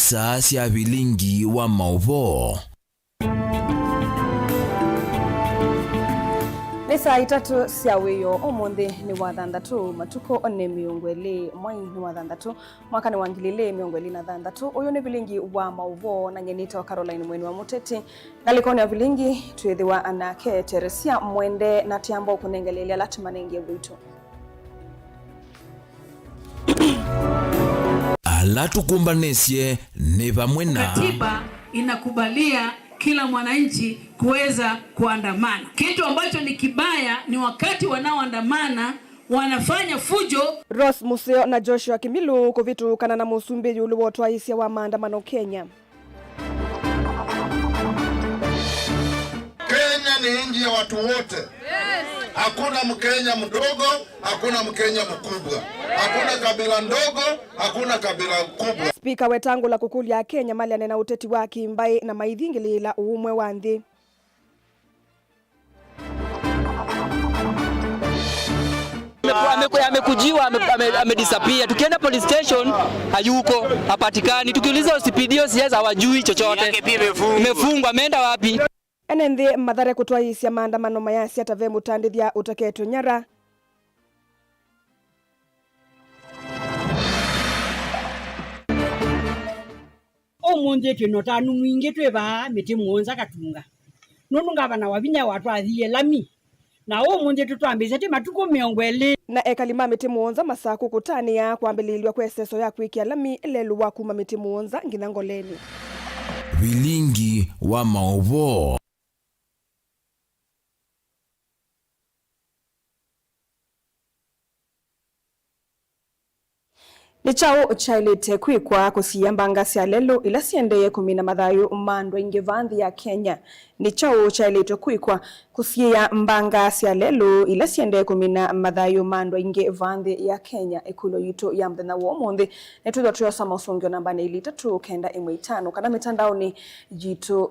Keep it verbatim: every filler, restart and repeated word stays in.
Star sya vilingi wa maũvoo. Nĩ saa itatũ sya wĩoo. Ũmũnthĩ nĩ wa thanthatũ, matukũ nĩ mĩongo ĩlĩ, mwai nĩ wa thanthatũ, mwaka nĩ wa ngili ilĩ mĩongo ĩlĩ na thanthatũ. Ũyũ nĩ vilingi wa maũvoo, na nyie nĩtawa Caroline Mweni wa Mũteti. Ngalĩkonĩ ya vilingi, twĩthĩwa nake Teresia Mwende, na tĩamba ũkũnengeleelya ala tũmanengie witũ. Ala tũkũmbanĩsye nĩ vamwe na. Katiba inakubalia kila mwananchi kuweza kuandamana. Kitu ambacho ni kibaya ni wakati wanaoandamana wanafanya fujo. Rose Museo na Joshua Kimilu kũvĩtũkana na mũsumbĩ ĩũlũ wa ũtwaĩĩsya wa maandamano Kenya. Kenya ni nchi ya watu wote. Hakuna Mkenya mdogo, hakuna Mkenya mkubwa. Hakuna kabila ndogo, hakuna kabila kubwa. Spika Wetangula kũkũlya Akenya maleane na ũteti wa kĩmbaĩ na maithingĩlĩĩla ũũmwe wa nthĩ. Ameku-, ameku-, amekujiwa, ame-, ame-, amedisappear. Tukienda police station, hayuko, hapatikani. Tukiuliza O C P D, O C S hawajui chochote. Yake pia imefungwa. Imefungwa, ameenda wapi? Ene nthĩ Mathare kũtwaĩĩsya maandamano mayasya ta ve mũtandĩthya ũteketwe nyara. Ũmũnthĩ twĩ na ũtanu mwingĩ twĩ vaa Mĩtĩ Mũonza Katunga, nũndũ ngavana Wavinya watwathie lami, na ũmũnthĩ tũtwambĩĩsya twĩ matukũ mĩongo ĩlĩ. Na ekali ma Mĩtĩ Mũonza masakũ kũtanĩa kwambĩlĩĩlw'a kwa ĩseso ya kwĩkĩa lami lelũ wa kuma Mĩtĩ Mũonza nginya Ngoleni. Vilingi wa maũvoo. Nĩ kyaũ kyaĩlĩte kwĩkwa kũsiĩĩa mbanga sya lelũ ila siendee kũmina mathayũ ma andũ aingĩ vaa nthĩ ya Kenya? Nĩ kyaũ kyaĩlĩtwe kwĩkwa kũsiĩĩa mbanga sya lelũ ila siendee kũmina mathayũ ma andũ aingĩ vaa nthĩ ya Kenya? Ĩkũlyo yitũ ya mũthenya wa ũmũnthĩ, nĩtwĩthwa twĩosa maũsũngĩo nambanĩ ilĩ itatũ kenda ĩmwe itano kana mĩtandaonĩ yitũ